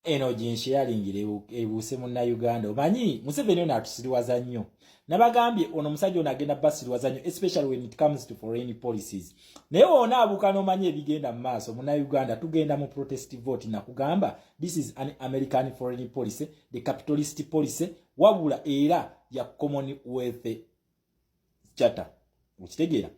Eno ginsharingire ebuuse Munnayuganda. Omanyi Museveni ono atusiriwaza nnyo. Nabagambye, ono omusajja ono agenda basiriwaza nnyo, especially when it comes to foreign policies. Naye wona abuuka n'omanyi ebigenda mu maaso. Munnayuganda, tugenda mu protest vote. Nakugamba, this is an American foreign policy, the capitalist policy, wabula era ya Commonwealth Charter. Okitegeera?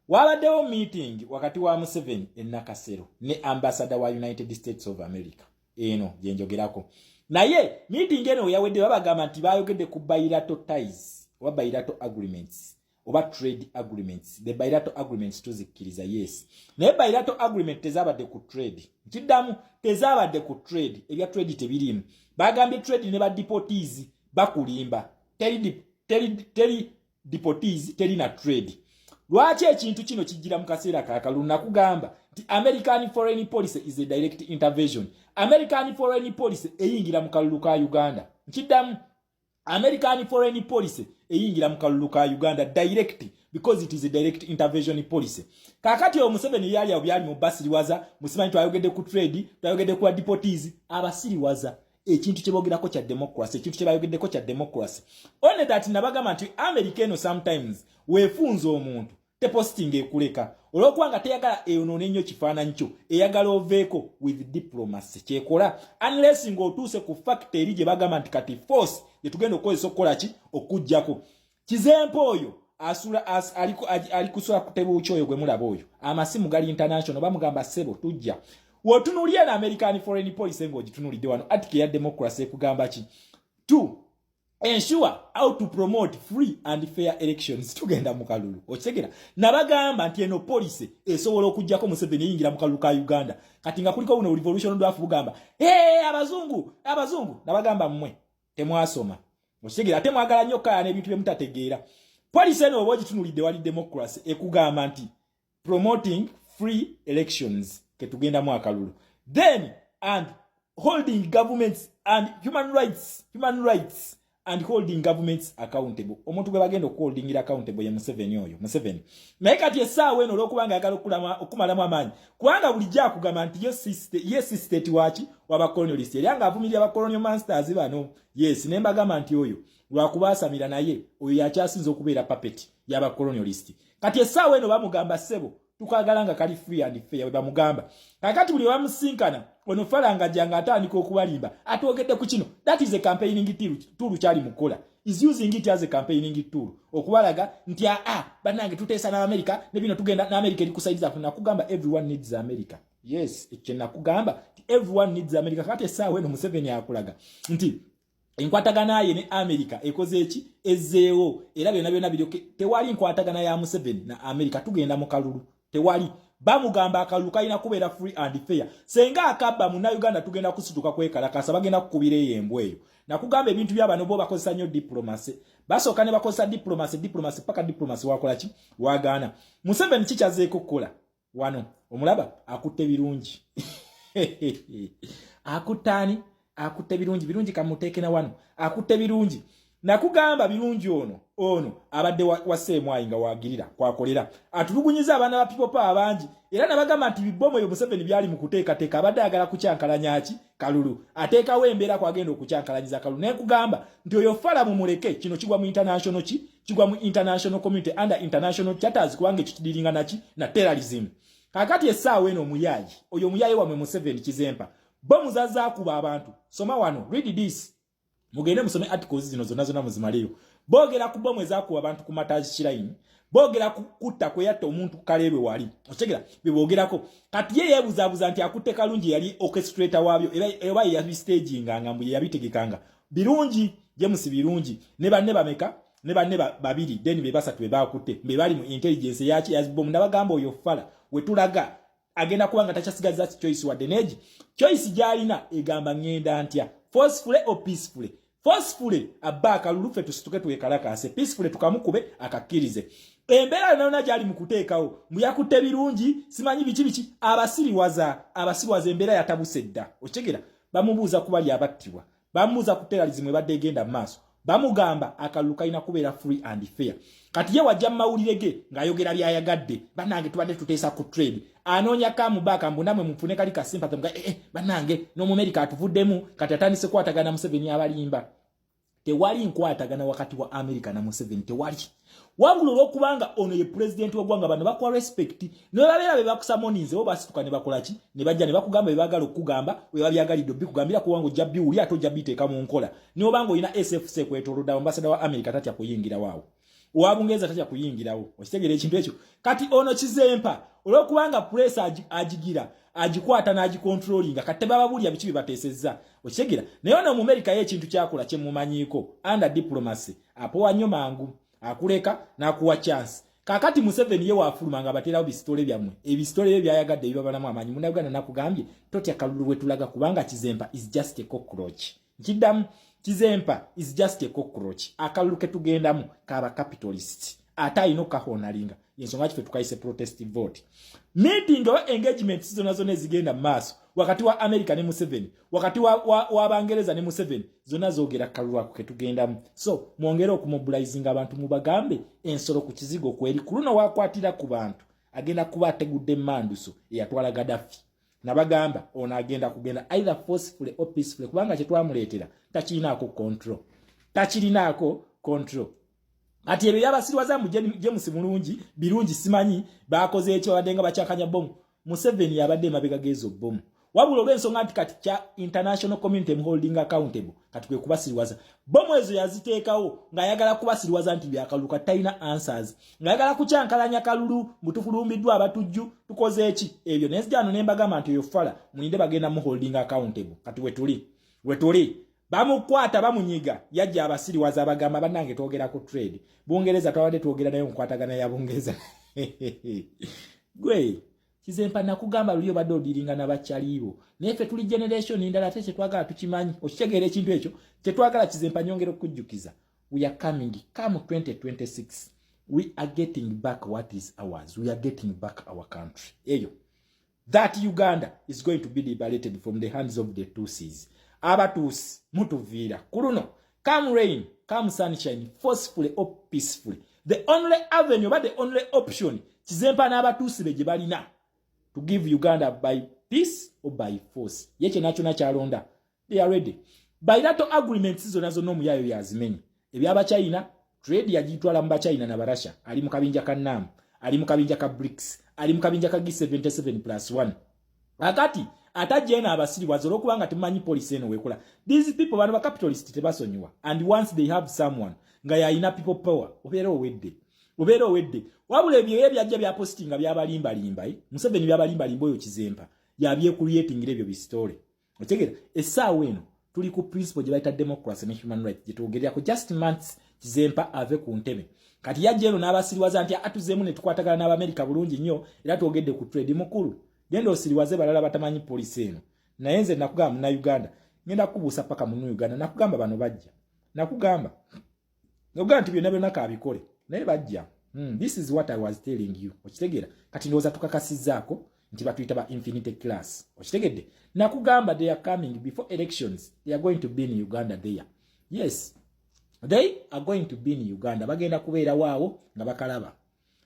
Wabaddewo meeting wakati wa Museveni e Nakasero ne ambassador wa United States of America, eno gyenjogerako. Naye meeting eno weyawedde, babagamba nti bayogedde ku bilateral ties oba bilateral agreements oba trade agreements. The bilateral agreements tuzikkiriza, yes, naye bilateral agreement tezabadde ku trade. Nkiddamu, tezabadde ku trade. Ebya trade tebiriimu. Bagambye trade ne ba deportees, bakulimba. Teri, teri, teri deportees, teri na trade. Lwaki ekintu kino kijjira mu kaseera kakalulu? Nakugamba nti American foreign policy is a direct intervention. American foreign policy eyingira mu kalulu ka Uganda. Nkiddamu, American foreign policy eyingira mu kalulu ka Uganda direct, because it is a direct intervention policy. Kakati oyo Museveni yali awo, byali mu basiriwaza. Musimanyi, twayogedde ku trade, twayogedde ku deportees. Abasiriwaza. Ekintu kyebogerako kya democracy, ekintu kyebayogeddeko kya democracy. Only that nabagamba nti America eno sometimes weefunza omuntu, tepositinga, ekuleka olwokubanga teyagala eyonoona ennyo kifaananyi kyo, eyagala oveeko with diplomacy. Kyekola, unless ng'otuuse ku fact eri gye bagamba nti kati force gyetugenda okukozesa okukola ki? Okuggyako Kizempe oyo asula ali kusula kutebuuki oyo gwe mulaba oyo. Amasimu gali international, bamugamba, "Ssebo, tujja." Wotunuulira na American foreign policy ng'ogitunulidde wano, article ya democracy ekugamba ki? To ensure how to promote free and fair elections. Tugenda mu kalulu, okitegera? Nabagamba nti eno policy esobola okugjako Museveni, eyingira mu kalulu ka Uganda. Kati nga kuliko buno revolution dwafu bugamba, "Hey, abazungu, abazungu." Nabagamba, mmwe temwasoma, okitegera? Ate mwagala nnyo okukayana ebintu bye mutategeera. Policy eno oba ogitunulidde, wali democracy, ekugamba nti promoting free elections, ketugendamu akalulu, then and holding governments and human rights and holding governments accountable. Omuntu gwe bagenda okuholdingira accountable ye Museveni oyo, Museveni. Naye kati essaawa eno, olwokubanga ayagala okumalamu amaanyi, kubanga bulijjo akugamba nti ye si state waki wabacolonialist, era ng'avumirira abacolonial masters bano. Yes, ne mbagamba nti oyo lwakubaasamira, naye oyo yakyasinza okubeera puppet y'abacolonialist. Kati essaawa eno bamugamba, "Ssebo, tukagala nga kali free and fair." Bwe bamugamba kakati, buli bamusinkana ono falanga janga atandika okubalimba, atwogedde ku kino. That is a campaigning tool. Kyali mukola is using it as a campaigning tool okubalaga nti, "Aa, bannange, tuteesa n'America ne bino, tugenda n'America eri kusaidiza." Nakugamba, everyone needs America. Yes, ekyo nakugamba nti everyone needs America. Kati essaawa eno Museveni akulaga nti enkwatagana ye ne America ekoze eki? Ezzeewo. Era byonna byonna biryoke. Tewali nkwatagana ya Museveni na America. Tugenda mu kalulu, tewali. Bamugamba akalulu kalina kubeera free and fair. Senga akabba, Munnayuganda, tugenda kusituka kwekalakasa, bagenda kukubira eyo embwa eyo. Nakugamba, ebintu byabano bo bakozesa nnyo diplomacy. Basooka ne bakozesa diplomacy, diplomacy, paka diplomacy wakola ki? Wagaana. Museveni kikyazeeko kukola wano, omulaba akutte Birungi. Akutte ani? Akutte Birungi. Birungi kamuteeke na wano, akutte Birungi. Nakugamba, Birungi ono abadde wa Seemwayi nga wagirira kwakolera, atulugunyiza abaana ba People Power abangi. Era nabagamba nti bibomo ebyo Museveni byali mu kuteekateeka, abadde ayagala kukyankalanya ki? Kalulu. Ateekawo embeera kwagenda okukyankalanyiza kalulu. Naye kugamba nti oyo fala mumuleke. Kino kigwa mu international ki? Kigwa mu international community under international charters, kubanga ekyo kidiringa naki? Na terrorism. Kakati essaawa eno omuyaayi oyo, omuyaayi wamwe Museveni Kizempa, bomu zazaakuba abantu. Soma wano, read this, mugende musome articles zino zonna zonna muzimaleyo. Boogera ku bomu ezakuba abantu ku Martyrs Shrine, boogera ku kutta kwe yatta omuntu Kaleerwe wali, okitegera? Bye boogerako. Kati ye yeebuzaabuza nti akutte Kalungi, yali orchestrator waabyo, era oba ye yabistaginganga, mbu ye yabitegekanga. Birungi, James Birungi ne banne bameka? Ne banne babiri, then be basatu be bakutte, be bali mu intelligence yaki? Yazibomu. Nabagamba, oyo fala wetulaga agenda kuba nga takyasigaza choice wadde neegi. Choice gy'alina egamba, "Ŋŋenda ntya? Forcefully or peacefully?" Forcefully abba akalulu, ffe tusituke twekalakaase. Peacefully tukamukube akakkirize. Embeera yonna yonna gyali mu kuteekawo, mbu yakutte Birungi, simanyi biki biki, abasiriwaza, abasiriwaza. Embeera yatabuse dda, okitegera? Bamubuuza ku bali abattibwa, bamubuuza ku terrorism ebadde egenda mu maaso, bamugamba akalulu kalina kubeera free and fair. Kati ye wajja mu mawulire ge ng'ayogera byayagadde. "Bannange, tubadde tuteesa ku trade." Anoonya kamubaaka mbu namwe mufune kali ka sympathy mga eh, eh, bannange n'Omumerika atuvuddemu, kati atandise kukwatagana Museveni. Abalimba, tewali nkwatagana wakati wa America na Museveni, tewali. Wabula olwokubanga ono ye pulezidenti w'eggwanga, bano bakuwa respect, ne babeera be bakusamoninze bo basituka ne bakola ki, ne bajja ne bakugamba bye baagala okukugamba, we babyagalidde obikugambira, kubanga ojja biwulya ate ojja biteeka mu nkola. N'obanga olina SFC kwetoolodde, ambasada wa America tatya kuyingirawo awo, owa Bungereza tatya kuyingirawo. Okitegeera ekintu ekyo? Kati ono Kizempa, olwokubanga press agigira agikwata n'agikontrolinga, kati tebababulya biki bye bateesezza. Okitegeera? Naye ono Omumerika ye ekintu kyakola kyemumanyiiko under diplomacy, apowa nnyo mangu, akuleka n'akuwa chance. Kakati Museveni ye waafuluma nga bateerawo bisitole byammwe, ebisitole bye byayagadde ebibabalamu amaanyi. Munauganda, nakugambye, totya kalulu bwe tulaga, kubanga Kizempa is just a cockroach. Nkiddamu, Kizempa is just a cockroach. Akalulu ke tugendamu kaba capitalist, ate alina okukahonalinga. Yensonga kife tukayise protest vote. Meeting oba engagement zonna zonna ezigenda mu maaso wakati wa America ne Museveni, wakati wa Bangereza ne Museveni, zonna zoogera kalulu ako ketugendamu. So mwongere okumobilizinga abantu, mubagambe ensolo ku kizigo kweri. Ku luno wakwatira ku bantu, agenda kuba ategudde emanduso eyatwala Gaddafi. Nabagamba ono agenda kugenda either forcefully or peacefully, kubanga kyetwamuleetera takirinaako control, takirinaako control. Kati ebyo byabasirwaza mu James mulungi birungi, simanyi bakoze ekyo, babadde nga bakyakanya bomu. Museveni yabadde emabega gezo bomu, wabula olw'ensonga nti kati kya international community holding accountable, kati kwe kubasiriwaza. Bomu ezo yaziteekawo ng'ayagala kubasiriwaza nti byakalulu talina answers, ng'ayagala kukyankalanya kalulu, mbu abatujju, tukoze eki ebyo. Nenzijano ne mbagamba nti oyo fala, mulinde, bagenda mu holding accountable. Kati wetuli, wetuli bamukwata, bamunyiga, yajja abasiriwaza, abagamba, "Bannange, twogera ku trade Bungereza, twabadde twogera nayo nkwatagana ya Bungereza." Gwe Kizempa, nakugamba luli obadde odiringa nabakyaliibo, naye ffe tuli generation ndala, ate kyetwagala tukimanyi. Okitegeera ekintu ekyo kyetwagala? Kizempa, nyongera okukujjukiza, we are coming. Come 2026, we are getting back what is ours. We are getting back our country eyo. That Uganda is going to be liberated from the hands of the Tutsis. Abatuusi mutuviira ku luno. Come rain, come sunshine, forcefully or peacefully, the only avenue oba the only option Kizempa n'abatuusi be gye balina, to give Uganda by peace or by force. Ye kyenakyona kyalonda, they are ready. Bilateral agreements zonna zonna omuyayo yazimenye. Ebyabachina, trade yagitwala mu Bachina na Barasha. Ali mu kabinja ka NAM, ali mu kabinja ka BRICS, ali mu kabinja ka G77 plus 1. Akati atajja eno abasiriwaza olwokubanga temumanyi policy eno wekola. These people, bano bacapitalist, tebasonyiwa, and once they have someone nga yalina people power, obeera owedde, obeera owedde. Wabula ebyo ebyajja bya postinga byabalimbalimba, eh? Museveni byabalimbalimba, oyo Kizempa yabyecreatingira ebyo bisitole. Otegera? Essaawa eno tuli ku principle gye bayita democracy ne human rights, gye twogererako. Just months Kizempa ave ku ntebe. Kati yajja eno n'abasiriwaza nti atuzeemu ne tukwatagana n'Abamerika bulungi nnyo, era twogedde ku trade. Mukulu, genda osiriwaze balala batamanyi policy eno. Naye nze nakugamba, Munnayuganda, ngenda kukubuusa paka mu Uganda. Nakugamba bano bajja, nakugamba, nakugamba nti byonna byonna kaabikole, naye bajja. This is what I was telling you. Okitegeera? Kati ndowooza tukakasizzaako nti batuyita ba infinity class. Okitegedde? Nakugamba they are coming before elections. They are going to be in Uganda there. Yes, they are going to be in Uganda. Bagenda kubeera waawo nga bakalaba,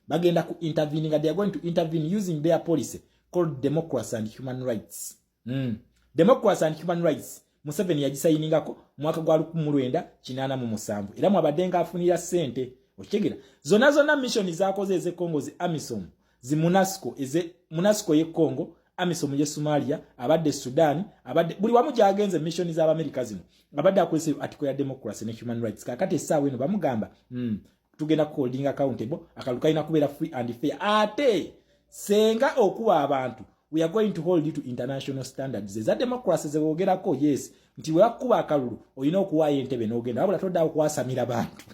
bagenda ku intervene, nga they are going to intervene using their policy called democracy and human rights. Democracy and human rights, Museveni yagisayiningako mwaka gwa 1987, era mwabadde ng'afunira ssente. Okitegera? Zonna zonna mission zakoze ez'e zi AMISOM, zi MONUSCO, eze MONUSCO ye Congo, AMISOM ye Somalia, abadde Sudan, abadde buli wamu gyagenze, mission z'Abamerika zino abadde akozesa article ya democracy ne human rights. Kakati essaawa eno bamugamba, tugenda holding accountable, akalulu kalina kubeera free and fair, ate senga okuwa abantu, we are going to hold you to international standards eza democracy zebogerako. Yes, nti webakuba akalulu olina okuwaayo entebe n'ogenda, wabula toddawo okwasamira bantu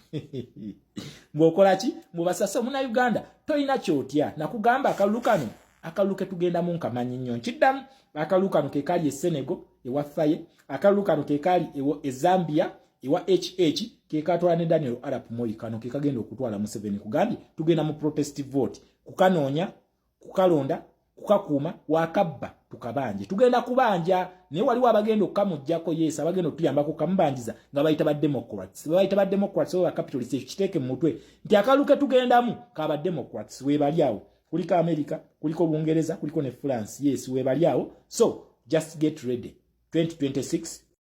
ng'okola ki mubasase. Omunauganda, tolina kyotya. Nakugamba akalulu kano, akalulu ketugendamu nkamanyi nnyo. Nkiddamu, akalulu kano kekaali e Senegal ewa Faye, akalulu kano kekaali e Zambia ewa HH, kekatwala ne Daniel Arap Moi, kano kekagenda okutwala Museveni. Kugambye tugenda mu protest vote kukanoonya, kukalonda, kukakuuma. Wakabba tukabanje, tugenda kubanja, naye waliwo abagenda okukamugjako. Yes, abagenda okutuyambako kamubanjiza nga bayita ba Democrats, bayita ba Democrats oba Capitalist. Ekyo kiteeke mu mutwe nti akalulu ke tugendamu kaba Democrats, weebali awo. Kuliko America, kuliko Bungereza, kuliko ne France. Yes, webali awo. So just get ready, 2026.